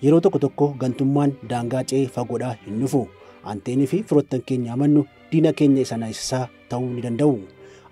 Yeroo tokko tokko gantummaan daangaa ce'ee fagoodhaa hin dhufu. Anteenii fi firoottan keenya amannu diina keenya isa naasisaa ta'uu ni danda'u.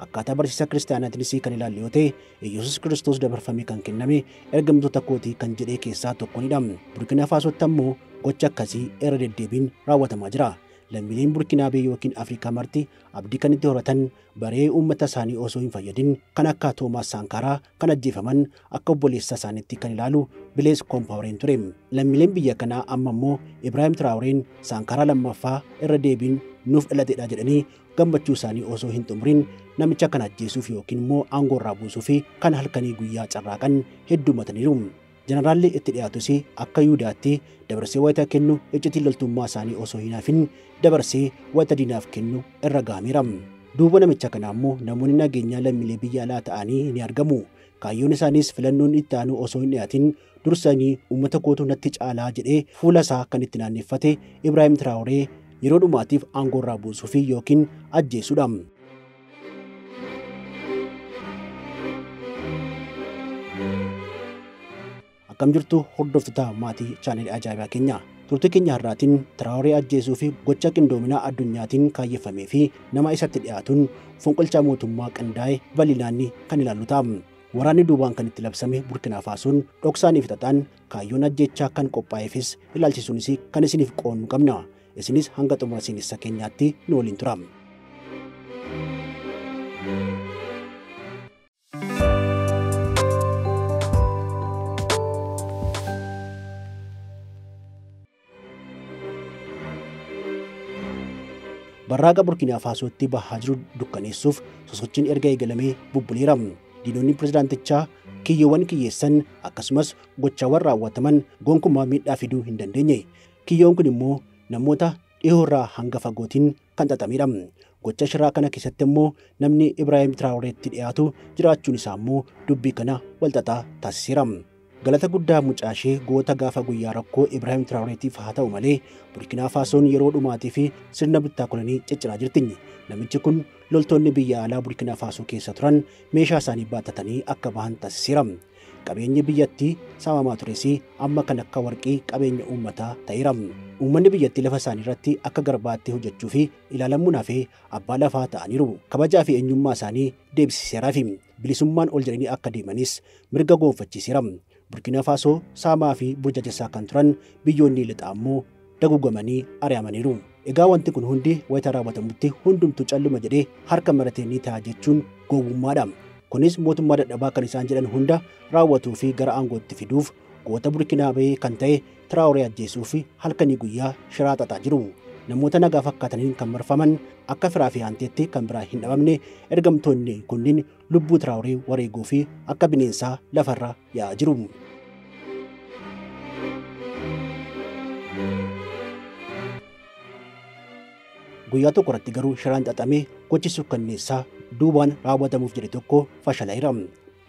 Akkaataa barsiisa kiristaanaatiinis kan ilaallu yoo ta'e, Yesuus Kiristoos dabarfamee kan kenname ergamtoota kootii kan jedhee keessaa tokkonidha. Burkina Faasootti ammoo gocha akkasii irra deddeebiin raawwatamaa jira. Lammiileen Burkinaabee yookiin Afrikaa marti abdii kan itti horatan baree uummata isaanii osoo hin fayyadin kan akka Toomaas Saankaraa kan ajjeefaman akka obboleessa isaaniitti kan ilaalu Bilees Koompaawureen ture. Lammiileen biyya kanaa amma immoo Ibraahim Tiraawureen Saankaraa lammaffaa irra deebiin nuuf dhalatedha jedhanii gammachuu isaanii osoo hin xumuriin namicha kana ajjeesuuf yookiin immoo aangoo irraa buusuuf kan halkanii guyyaa carraaqan heddummataniiru. Jeneraalli itti dhiyaatus akka Yihudaatti dabarsee wayita kennu iccitii loltummaa isaanii osoo hin hafin dabarsee wayita diinaaf kennu irra gahameera. Duuba namicha kanaa immoo namoonni nageenyaa lammiilee biyya alaa ta'anii ni argamu. Kaayyoon isaaniis filannoon itti aanu osoo hin dhiyaatin dursanii uummata kootu natti caalaa jedhee fuula isaa kan itti naanneffate Ibraahim Tiraawuree yeroo dhumaatiif aangoo irraa buusuuf yookiin ajjeesuudha. Akkam jirtu hordoftoota maatii chaanelii ajaa'ibaa keenya. Turtii keenya har'aatiin Tiraawuree ajjeesuu fi gocha qindoominaa addunyaatiin kaayyeffamee fi nama isatti dhiyaatuun fonqolchaa mootummaa qindaa'e bal'inaan kan ilaallu ta'a. Waraanni duubaan kan itti labsame Burkina Faasoon dhoksaanii fi xaxaan kaayyoon ajjeechaa kan qophaa'eefis ilaalchisuunis kan isiniif qoonnu qabna. Isinis hanga xumura seenessa keenyaatti nu waliin tura. Barraaqa Burkina Faasootti bahaa jiru dukkaneessuuf sosochiin erga eegalamee bubbuleera. Diinonni pirezidaantichaa kiyyoowwan kiyyeessan akkasumas gochaawwan raawwataman gonkumaa miidhaa fiduu hin dandeenye. Kiyyoon kun immoo namoota dhiyoorraa hanga fagootiin kan xaxamedha. Gocha shiraa kana keessatti immoo namni Ibraahim Tiraaworeetti dhiyaatu jiraachuun isaa immoo dubbii kana walxaxaa taasiseera. Galata guddaa mucaa ishee goota gaafa guyyaa rakkoo Ibraahim Tiraaworeetiif haa ta'u malee Burkina Faasoon yeroo dhumaatii fi sirna bittaa kolonii cicciraa jirti. Namichi kun loltoonni biyya alaa Burkina Faasoo keessa turan meeshaa isaanii baattatanii akka bahan taasiseera. Qabeenyi biyyattii saamamaa tures amma kan akka warqii qabeenya uummataa ta'eera. Uummanni biyyattii lafa isaanii irratti akka garbaatti hojjechuu fi ilaalamuun hafee abbaa lafaa ta'aniiru. Kabajaa fi eenyummaa isaanii deebisiseeraa fi bilisummaan ol jedhanii akka deemanis mirga goonfachiiseera. Burkina Faasoo saamaa fi burjajessaa kan turan biyyoonni lixaa immoo daguugamanii ari'amaniiru. Egaa wanti kun hundi wayita raawwatamutti hundumtuu calluma jedhee harka maratee ni ta'a jechuun gowwummaadha. Kunis mootummaa dadhabaa kan isaan jedhan hunda raawwatuu fi gara aangootti fiduuf goota Burkinaabee kan ta'e Tiraawuree ajjeesuu fi halkanii guyyaa shiraa xaxaa jiru. Namoota nagaa fakkaataniin kan marfaman akka firaa fi aanteetti kan biraa hin dhabamne ergamtoonni kunniin lubbuu Tiraawuree wareeguu fi akka bineensaa lafarra yaa'aa jiru. Guyyaa tokko irratti garuu shiraan xaxamee gochi sukkanneessaa duubaan raawwatamuuf jedhe tokko fashalaa'eera.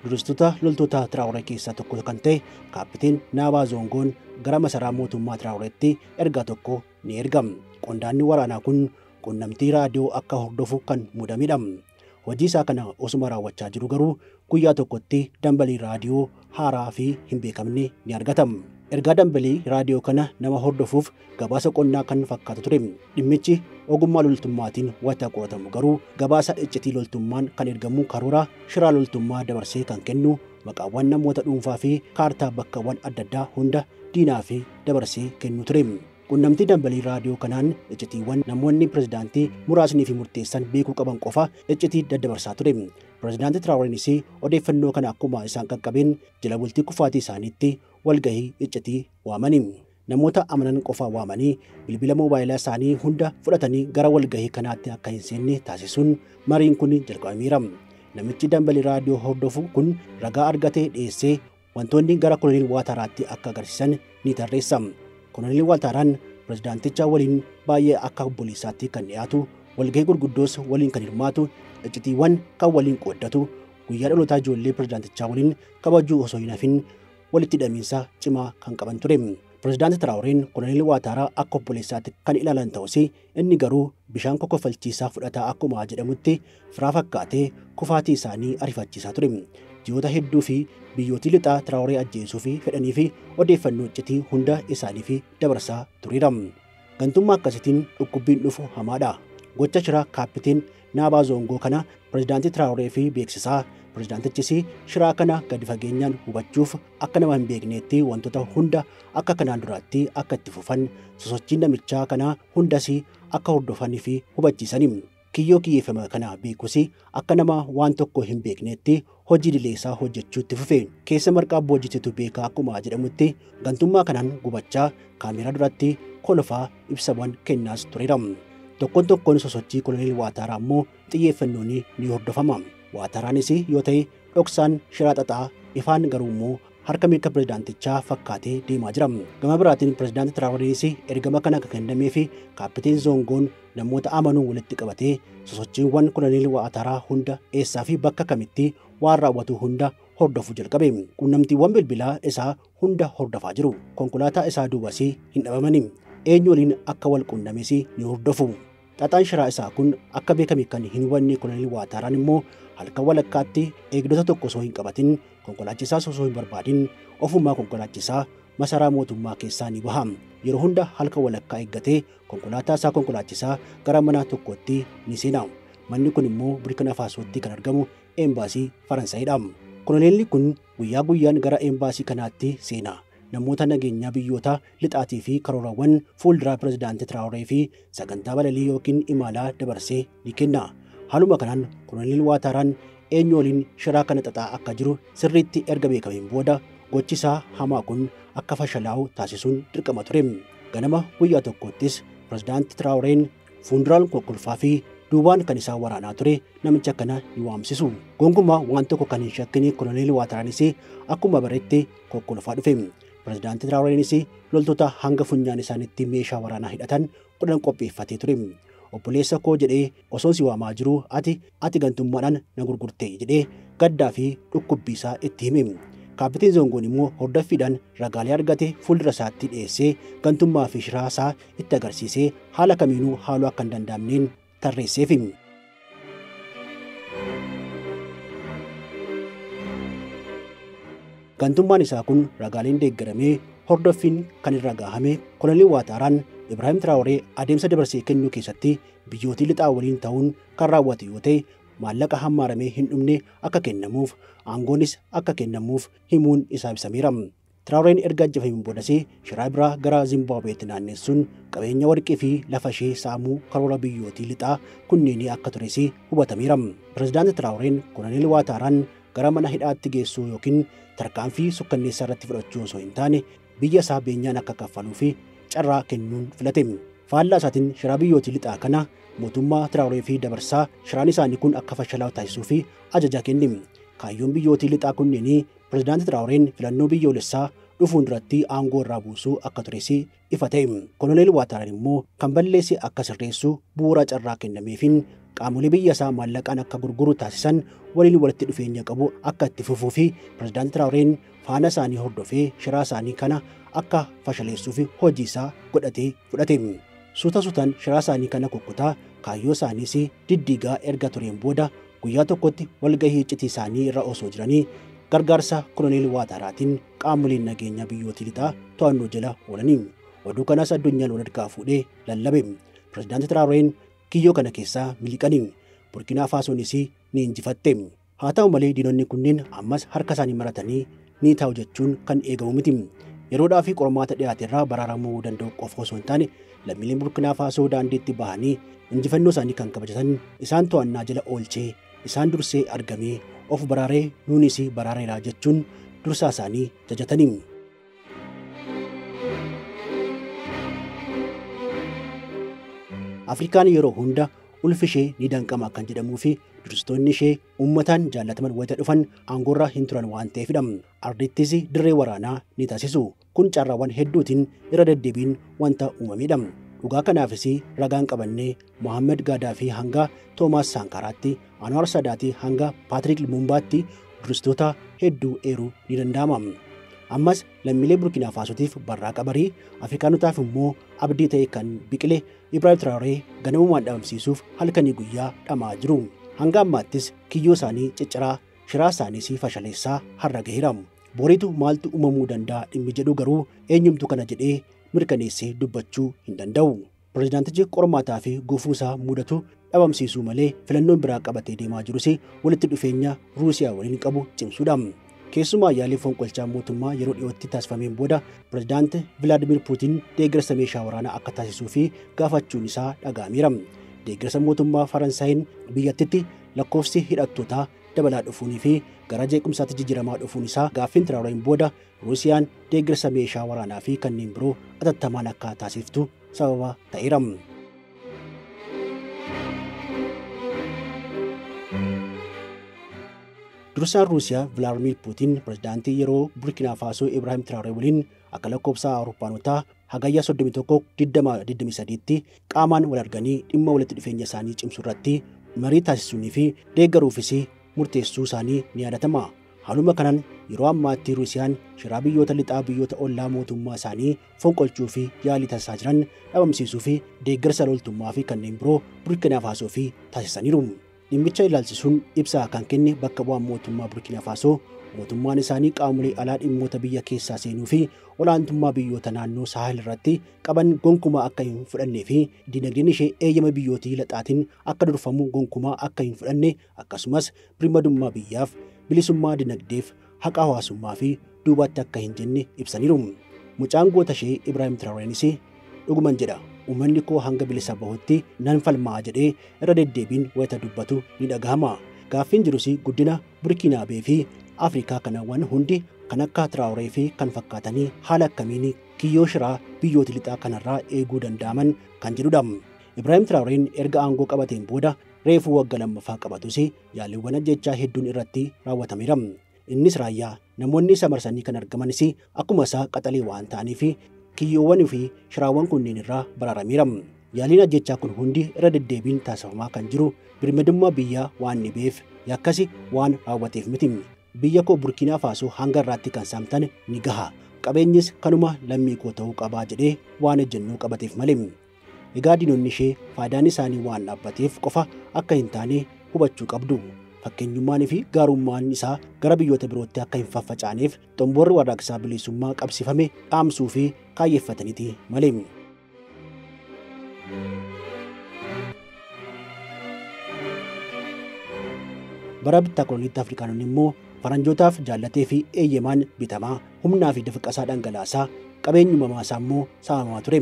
Duristoota loltoota Tiraawuree keessaa tokko kan ta'e kaappiteen Naabaa Zoongoon gara masaraa mootummaa Tiraawureetti ergaa tokko ni erga. Qondaanni waraanaa kun qunnamtii raadiyoo akka hordofu kan muudamedha. Hojii isaa kana osuma raawwachaa jiru garuu guyyaa tokkotti dambalii raadiyoo haaraa fi hin beekamne ni argata. Ergaa dambalii raadiyoo kana nama hordofuuf gabaasa qonnaa kan fakkaatu ture. Dhimmichi ogummaa loltummaatiin wayita qoratamu garuu gabaasa iccitii loltummaan kan ergamu karoora shiraa loltummaa dabarsee kan kennu maqaawwan namoota dhuunfaa fi kaartaa bakkawwan adda addaa hunda diinaa fi dabarsee kennu ture. Qunnamtii dambalii raadiyoo kanaan iccitiiwwan namoonni pirezidaantii muraasnii fi murteessan beekuu qaban qofa iccitii daddabarsaa ture. Pirezidaantii Tiraawureenis odeeffannoo kana akkuma isaan qaqqabeen jala bultii kufaatii isaaniitti walgahii iccitii waamani. Namoota amanan qofa waamanii bilbila moobaayilaa isaanii hunda fudhatanii gara walgahii kanaatti akka hin seenne taasisuun mariin kun jalqabameera. Namichi dambalii raadiyoo hordofu kun ragaa argatee dhiyeessee wantoonni gara koloneel Waataraatti akka agarsiisan ni tarreessa. Koloneel Waataraan pirezidaanticha waliin baay'ee akka obboleessaatti kan dhiyaatu, walgahii gurguddoos waliin kan hirmaatu, iccitiiwwan kan waliin qooddatu, guyyaa dhalootaa ijoollee pirezidaantichaa waliin kabajuu osoo hin hafin walitti hidhamiinsa cimaa kan qaban ture. Pirezidaanti Tiraawureen koloneel Waataaraa akka obboleessaatti kan ilaalan ta'us inni garuu bishaan kokkofalchiisaa fudhataa akkuma jedhamutti firaa fakkaatee kufaatii isaanii ariifachiisaa ture. ji'oota hedduu fi biyyootii lixaa Tiraawuree ajjeesuu fi fedhanii fi odeeffannoo iccitii hunda isaanii fi dabarsaa tureera. Gantummaa akkasiitiin dhukkubbiin dhufu hamaadha. Gocha shiraa kaappiteen Naabaa Zoongoo kana pirezidaantii Tiraawuree fi beeksisaa. Pirezidaantichis shiraa kana gadi fageenyaan hubachuuf akka nama hin beekneetti wantoota hunda akka kanaan duraatti akka itti fufan sosochiin namichaa kana hundas akka hordofanii fi hubachiisani. Kiyyoo kiyyeeffame kana beekus akka nama waan tokko hin beekneetti hojii dileessaa hojjechuutti fufe. Keessa marqaa boojjitetu beekaa akkuma jedhamutti gantummaa kanaan gubachaa kaameeraa duratti kolfaa ibsawwan kennaas tureera. Tokkoon tokkoon sosochii Koloneel Waataaraa immoo xiyyeeffannoon ni hordofama. Waataraanis yoo ta'e dhoksaan shiraa xaxaa ifaan garuu immoo harka mirga pirezidaantichaa fakkaatee deemaa jira. Gama biraatiin pirezidaantii Tiraawurees ergama kana akka kennamee fi kaappiteen Zoongoon namoota amanuun walitti qabatee sosochiiwwan Koloneel Waataraa hunda eessaa fi bakka kamitti waan raawwatu hunda hordofuu jalqabe. Quunnamtiiwwan bilbilaa isaa hunda hordofaa jiru. Konkolaataa isaa duubas hin dhabamani. Eenyu waliin akka wal quunnames ni hordofu. Xaxaan shiraa isaa kun akka beekame kan hin hubanne Koloneel Waataraan immoo halkan walakkaatti eegdota tokko osoo hin qabatin konkolaachisaas osoo hin barbaadin ofumaa konkolaachisaa masaraa mootummaa keessaa ni baha. Yeroo hunda halkan walakkaa eeggatee konkolaataa isaa konkolaachisaa gara mana tokkotti ni seena. Manni kun immoo Burkina Faasootti kan argamu eembaasii Faransaayidha. Koloneelli kun guyyaa guyyaan gara eembaasii kanaatti seena. Namoota nageenyaa biyyoota lixaatii fi karoorawwan fuulduraa pirezidaantii Tiraawuree fi sagantaa balalii yookiin imalaa dabarsee ni kenna. Haaluma kanaan Koloneel Waataraan eenyu waliin shiraa kana xaxaa akka jiru sirriitti erga beekameen booda gochi isaa hamaa kun akka fashalaa'u taasisuun dirqama ture. Ganama guyyaa tokkottis pirezidaantii Tiraawureen fuulduraan kokkolfaa fi duubaan kan isaa waraanaa ture namicha kana ni waamsisu. Gonkumaa waan tokko kan hin shakkine Koloneel Waataraanis akkuma baretti kokkolfaa dhufe. Pirezidaantii Tiraawureenis loltoota hanga funyaan isaaniitti meeshaa waraanaa hidhatan 10 qopheeffatee ture. Obboleessa koo jedhee osoo si waamaa jiru ati gantummaadhaan na gurgurte jedhee gaddaa fi dhukkubbii isaa itti hime. Kaappiteen Zoongoon immoo hordoffiidhaan ragaalee argate fuuldura isaatti dhiyeessee gantummaa fi shiraa isaa itti agarsiisee haala kamiinuu haaluu akka hin danda'amneen tarreesseef. Gantummaan isaa kun ragaaleen deeggaramee hordoffiin kan irra gahame Koloneel Waataraan Ibraahim Tiraawuree adeemsa dabarsee kennuu keessatti biyyootii lixaa waliin ta'uun kan raawwate yoo ta'e maallaqa hammaaramee hin dhumne akka kennamuuf aangoonis akka kennamuuf himuun isaa ibsameera. Tiraawureen erga ajjeefameen boodas shiraa biraa gara Zimbaabuweetti naannessuun qabeenya warqii fi lafa ishee saamuu karoora biyyootii lixaa kunneenii akka tures hubatameera. Pirezidaantii Tiraawureen Koloneel Waataraan gara mana hidhaatti geessuu yookiin tarkaanfii sukkanneessaa irratti fudhachuu osoo hin taane biyya isaa beenyaan akka kaffaluu fi carraa kennuun filate. Faallaa isaatiin shiraa biyyootii lixaa kana mootummaa Tiraawuree fi dabarsaa shiraan isaanii kun akka fashalaa'u taasisuu fi ajaja kenne. Kaayyoon biyyootii lixaa kunneenii pirezidaantii Tiraawureen filannoo biyyoolessaa dhufuun duratti aangoo irraa buusuu akka tures ifa ta'e. Koloneel Waataraan immoo kan balleesse akka sirreessu bu'uura carraa kennameefiin qaamolee biyya isaa maallaqaan akka gurguru taasisan waliin walitti dhufeenya qabu akka itti fufuu fi pirezidaantii Tiraawureen faana isaanii hordofee shiraa isaanii kana akka fashaleessuuf hojii isaa godhatee fudhate. Suuta suutaan shiraa isaanii kana kukkutaa kaayyoo isaaniis diddiigaa erga tureen booda guyyaa tokkotti walgahii iccitii isaanii irra osoo jiranii gargaarsa Koloneel Waataraatiin qaamoleen nageenya biyyootii lixaa to'annoo jala oolanii. Oduu kanas addunyaan walharkaa fuudhee lallabe. Pirezidaantii Tiraawureen kiyyoo kana keessaa miliqanii Burkinaa Faasoonis ni injifatte. Haa ta'u malee diinonni kunneen ammas harka isaanii maratanii ni taa'u jechuun kan eegamu miti. Yeroodhaa fi qormaata dhiyaate irraa baraaramuu danda'u qofa osoo hin taane lammiileen Burkinaa Faasoo daandiitti bahanii injifannoo isaanii kan kabajatan isaan to'annaa jala oolchee isaan dursee argamee of baraaree nuunis baraareera jechuun dursaa isaanii jajatanii. Afrikaan yeroo hunda ulfi ishee ni danqama kan jedhamuu fi dursitoonni ishee uummataan jaallataman wayita dhufan aangoorra hin turan waan ta'eefidha. Ardittis dirree waraanaa ni taasisu. Kun carraawwan hedduutiin irra deddeebiin wanta uumamedha. Dhugaa kanaafis ragaan qabannee Mohaammed Gaadaafii hanga Toomaas Saankaraatti, Anwaar Sadaatii hanga Paatrik Lumumbaatti dursitoota hedduu eeruu ni danda'ama. Ammas lammiilee Burkinaa Faasootiif barraaqa barii, Afrikaanotaaf immoo abdii ta'e kan biqile Ibraahim Traoree ganamumaan dhabamsiisuuf halkanii guyyaa dhamaa jiru. Hanga ammaattis kiyyoo isaanii cicciraa shiraa isaaniis fashaleessaa har'a gaheera. Boriitu maaltu uumamuu danda'a dhimmi jedhu garuu eenyumtu kana jedhee mirkaneessee dubbachuu hin danda'u. Pireezidaantichi qormaataa fi gufuu isaa mudatu dhabamsiisuu malee filannoon biraa qabatee deemaa jirus walitti dhufeenya Ruusiyaa waliin qabu cimsuudha. Keessumaa yaalii fonqolchaa mootummaa yeroo dhiyootti taasifameen booda pireezidaanti Vilaadimir Puutiin deeggarsa meeshaa waraanaa akka taasisuu fi gaafachuun isaa dhaga'ameera. Deeggarsa mootummaa Faransaayiin biyyattitti lakkoofsi hidhattootaa dabalaa dhufuunii fi gara jeequmsaatti jijjiiramaa dhufuun isaa gaaffiin Tiraawureen booda Ruusiyaan deeggarsa meeshaa waraanaa fi kanneen biroo atattamaan akka taasiftu sababa ta'eera. Dursaan Ruusiyaa Vilaadimir Puutiin pireezidaantii yeroo Burkina Faasoo Ibraahim Tiraawuree waliin akka lakkoofsa Awurooppaanotaa hagayya 31 2023tti qaamaan wal arganii dhimma walitti dhufeenya isaanii cimsuu irratti marii taasisuunii fi deeggaruufis murteessuu isaanii ni yaadatama. Haaluma kanaan yeroo ammaatti Ruusiyaan shiraa biyyoota lixaa biyyoota ollaa mootummaa isaanii fonqolchuu fi yaalii taasisaa jiran dhabamsiisuu fi deeggarsa loltummaa fi kanneen biroo Burkina Faasoo fi taasisaniiru. Dhimmicha ilaalchisuun ibsaa kan kenne bakka bu'aan mootummaa Burkina Faasoo mootummaan isaanii qaamolee alaa dhimmoota biyya keessaa seenuu fi olaantummaa biyyoota naannoo Saahel irratti qaban gonkumaa akka hin fudhannee fi dinagdeen ishee eeyyama biyyootii lixaatiin akka durfamu gonkumaa akka hin fudhanne akkasumas birmadummaa biyyaaf bilisummaa dinagdeef haqa hawaasummaa fi duubatti akka hin jenne ibsaniiru. Mucaan goota ishee Ibraahim Tiraawureenis dhuguman jedha. Uummanni koo hanga bilisa bahutti nan falmaa jedhee irra deddeebiin wayita dubbatu ni dhagahama. Gaaffiin jirus guddina Burkinaabee fi Afrikaa kanawwan hundi kan akka Tiraawuree fi kan fakkaatanii haala akkamiin kiyyoo shiraa biyyoota lixaa kanarraa eeguu danda'aman kan jedhudha. Ibraahim Tiraawureen erga aangoo qabateen booda reefuu waggaa lammaffaa qabatus yaaliiwwan ajjechaa hedduun irratti raawwatameera. Innis raayyaa namoonni isa marsanii kan argamanis akkuma isaa qaxalee waan ta'aniif kiyyoowwan fi shiraawwan kunneen irraa baraarameera. Yaaliin ajjechaa kun hundi irra deddeebiin taasifamaa kan jiru birmadummaa biyyaa waan dhibeef yakkasi waan raawwateef miti. Biyya koo Burkina Faasoo hanga irraatti kan saamtan ni gaha. Qabeenyis kanuma lammii koo ta'uu qabaa jedhee waan ejjennoo qabateef malee. Egaa diinonni ishee faayidaan isaanii waan dhaabbateef qofa akka hin taane hubachuu qabdu. Fakkeenyummaan fi gaarummaan isaa gara biyyoota birootti akka hin faffacaaneef xomborri warraaqsaa bilisummaa qabsiifame dhaamsuu fi kaayeffataniiti malee. Bara bittaa koloniitti Afrikaanonni immoo faranjootaaf jaallatee fi eeyyamaan bitamaa humnaa fi dafqasaa dhangalaasaa qabeenya uumamaa isaa immoo saamamaa ture.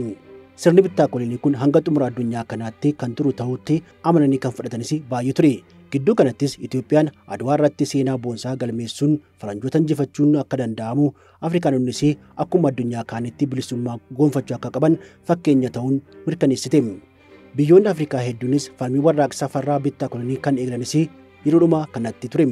Sirni bittaa kolonii kun hanga xumura addunyaa kanaatti kan turu ta'utti amananii kan fudhatanis baay'ee ture. Gidduu kanattis Itoophiyaan Adwaa irratti seenaa boonsaa galmeessuun faranjoota injifachuun akka danda'amu Afrikaanonnis akkuma addunyaa kaanitti bilisummaa gonfachuu akka qaban fakkeenya ta'uun mirkaneessite. Biyyoonni Afrikaa hedduunis falmii warraaqsaa farraa bittaa kolonii kan eegalanis yeroodhuma kanatti ture.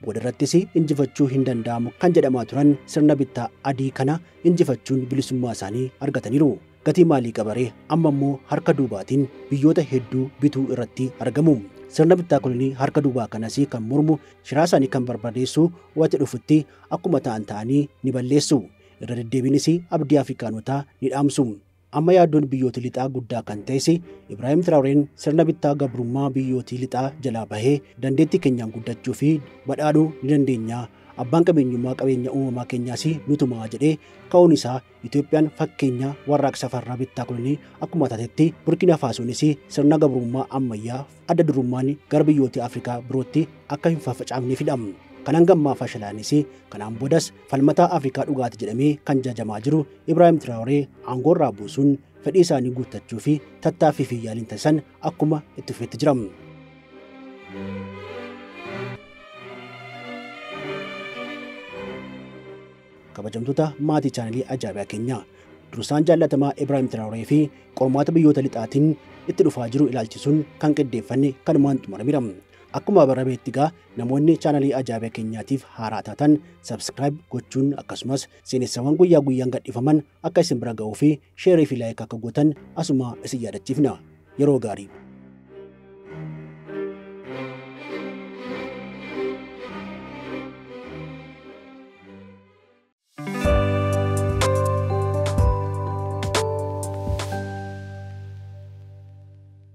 Booda irrattis injifachuu hin danda'amu kan jedhamaa turan sirna bittaa adii kana injifachuun bilisummaa isaanii argataniiru. Gatii maalii qabaree amma immoo harka duubaatiin biyyoota hedduu bituu irratti argamu. Sirna bittaa kolonii harka duubaa kanas kan mormu shiraa isaanii kan barbadeessu wayita dhufutti akkuma ta'an ta'anii ni balleessu. Irra deddeebiinis abdii Afrikaanotaa ni dhaamsu. Amma yaaddoon biyyoota lixaa guddaa kan ta'es Ibraahim Tiraawureen sirna bittaa gabrummaa biyyootii lixaa jalaa bahee dandeettii keenyaan guddachuu fi badhaadhuu ni dandeenya. Abbaan qabeenyummaa qabeenya uumamaa keenyaas nutumaa jedhee ka'uun isaa Itoophiyaan fakkeenya warraaqsa farraa bittaa kolonii akkuma taatetti Burkina Faasoonis sirna gabrummaa ammayyaa adda durummaan gara biyyoota Afrikaa birootti akka hin faffacaafneefidha. Kan hanga ammaa fashalaanis kanaan boodas falmataa Afrikaa dhugaati jedhamee kan jajamaa jiru Ibraahim Tiraawuree aangoorraa buusuun fedhii isaanii guuttachuu fi tattaaffii fi yaaliin taasisan akkuma itti fufetti jira. Kabajamtoota maatii chaanalii ajaa'ibaa keenyaa dursaan jaallatamaa Ibraahim Tiraawuree fi qormaata biyyoota lixaatiin itti dhufaa jiru ilaalchisuun kan qindeeffanne kanumaan xumurameera. Akkuma barameetti egaa namoonni chaanalii ajaa'ibaa keenyaatiif haaraa taatan sabskiraayib gochuun akkasumas seenessawwan guyyaa guyyaan gadhiifaman akka isin bira ga'uu fi sheerii fi laayik akka gootan asuma isin yaadachiifna. Yeroo gaarii.